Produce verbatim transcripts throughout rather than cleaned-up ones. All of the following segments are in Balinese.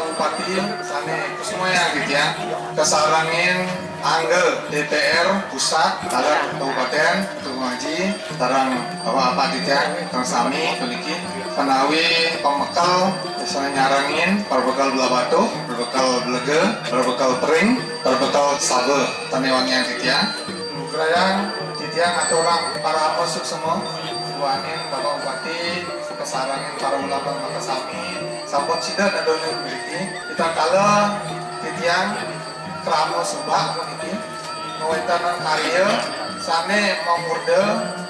Bupati sané kusumayang titiang, kasarengin angga D P R pusat, taler kabupatén, Ketua Majelis, sareng Bapak-bapak titiang, sareng sami puniki, menawi pamekel sané nyarengin, perbekel Blahbatuh, perbekel Belega, perbekel Pering, perbekel Saba, sané wangiang titiang. Lugrayang titiang aturang parama suksma, duaning Bapak Bupati, kasarengin para ulama makasami, sampun sida nedunin mriki. Ritatkala titiang krama subak puniki, ngawéntenang karya sané mamurda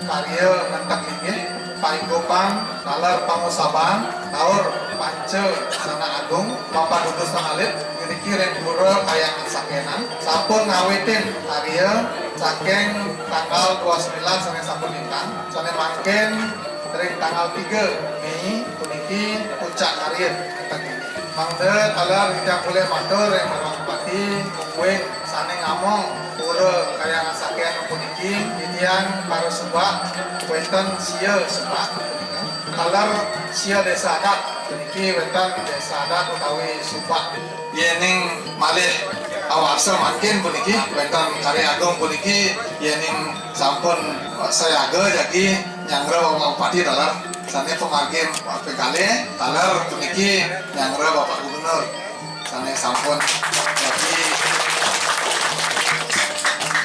karya Ngentek Linggih, paingkupan taler pangusaban, taur panca sana agung, mapadudusan alit, ngriki ring Pura Kahyangan Sakénan, sampun ngawitin karya saking tanggal dua sembilan sané sampun lintang, sané mangkin ring tanggal tiga Mei puniki puncak karya. Mangda taler titiang polih matur ring Bapak Bupati, mungguing sané ngamong Pura Kahyangan Sakénan puniki, titiang para subak, wénten sia subak punika. Taler sia désa adat puniki, wénten désa adat utawi subak. Yéning malih awarsa mangkin puniki, wénten karya agung puniki, yéning sampun sayaga jagi nyanggra Bapak Bupati taler. Sané pamargin P K L, taler puniki nyanggra Bapak Gubernur. Sané sampun jagi,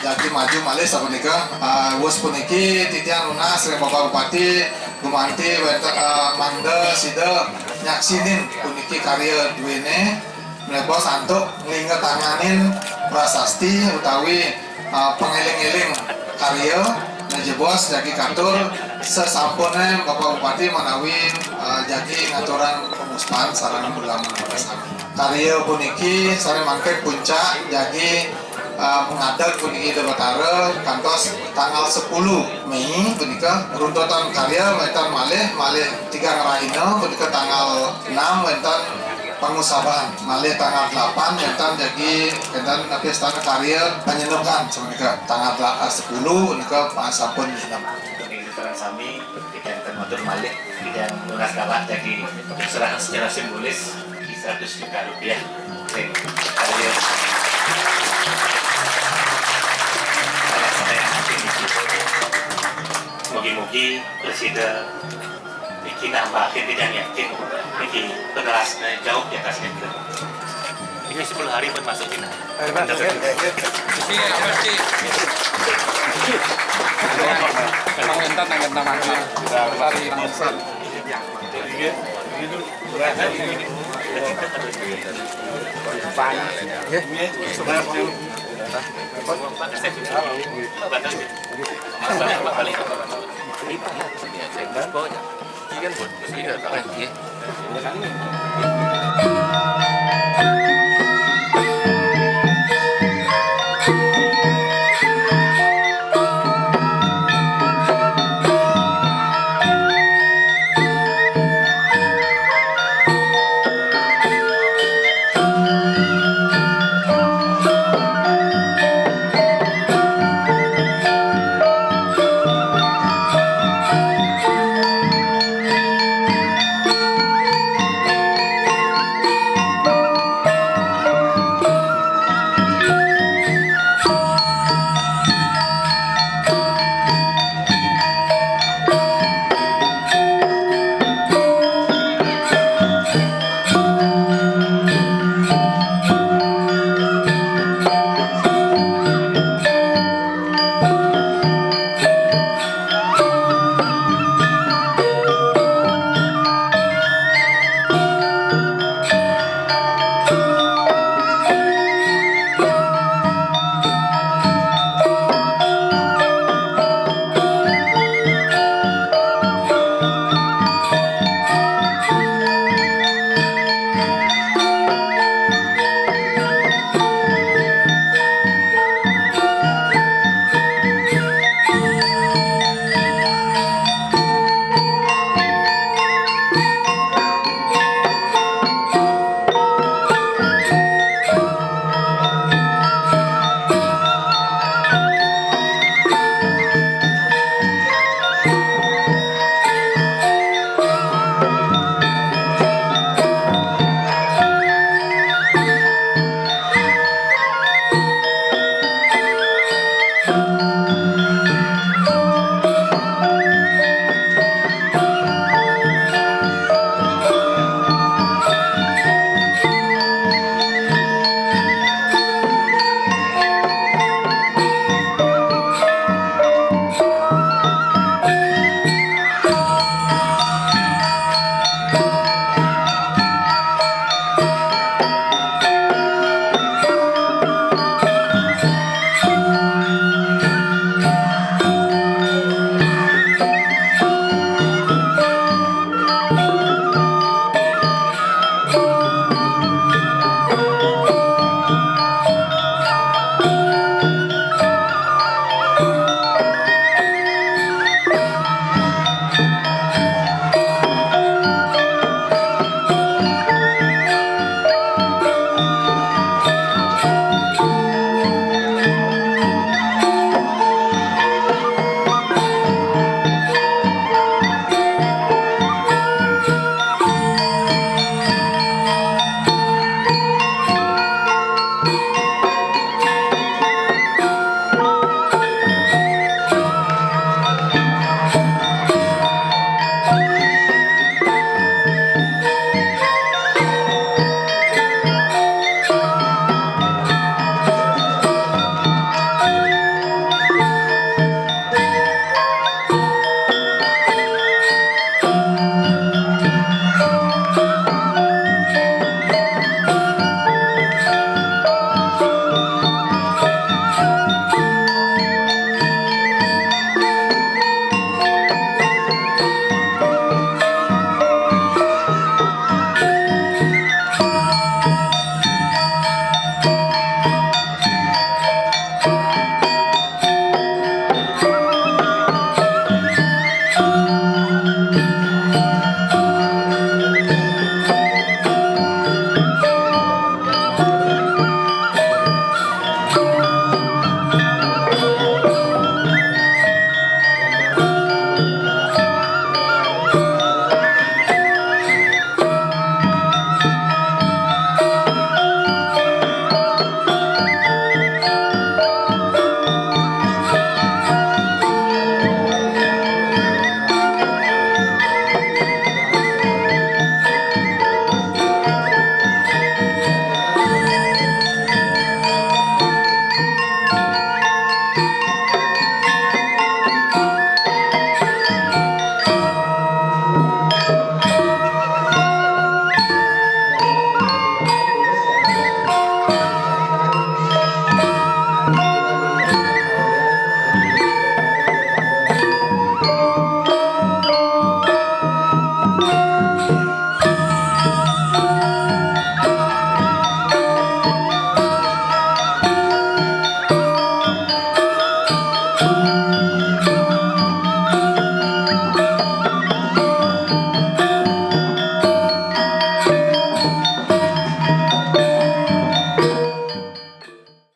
jagi maju malih sapunika. Ah, wus puniki titiang nunas ring Bapak Bupati gumanti wénten, ah, mangda sida nyaksinin puniki karya duéné. Mlebos antuk nglingga tanganin prasasti utawi, eh, pangéling-éling karya, nah, jebos jagi katur sasampuné Bapak Bupati manawi, eh, jagi ngaturang pangusaban sareng ulama sami. Karya puniki sané mangkin puncak jagi, eh, ngadeg puniki Ida Batara kantos tanggal sepuluh Mei punika runtutan karya wénten malih, malih tigang rahina punika tanggal enam wénten pangusaban, malih tanggal delapan wénten jagi wénten napi astana karya panyenepan sapunika, tanggal dela-, sepuluh punika, ah, sampun nyenepan. Sareng sami, titiang matur malih, titiang nunas galah jagi serahan secara simbolis di seratus juta rupiah. Ring karya saya, saya hati niki. Mugi-mugi presida niki nambahin, titiang yakin niki penerasnya jauh di atas itu. Ini sepuluh hari pun masuk ini. Ini apa sih? Emang entar nanya nama. Lari langsung.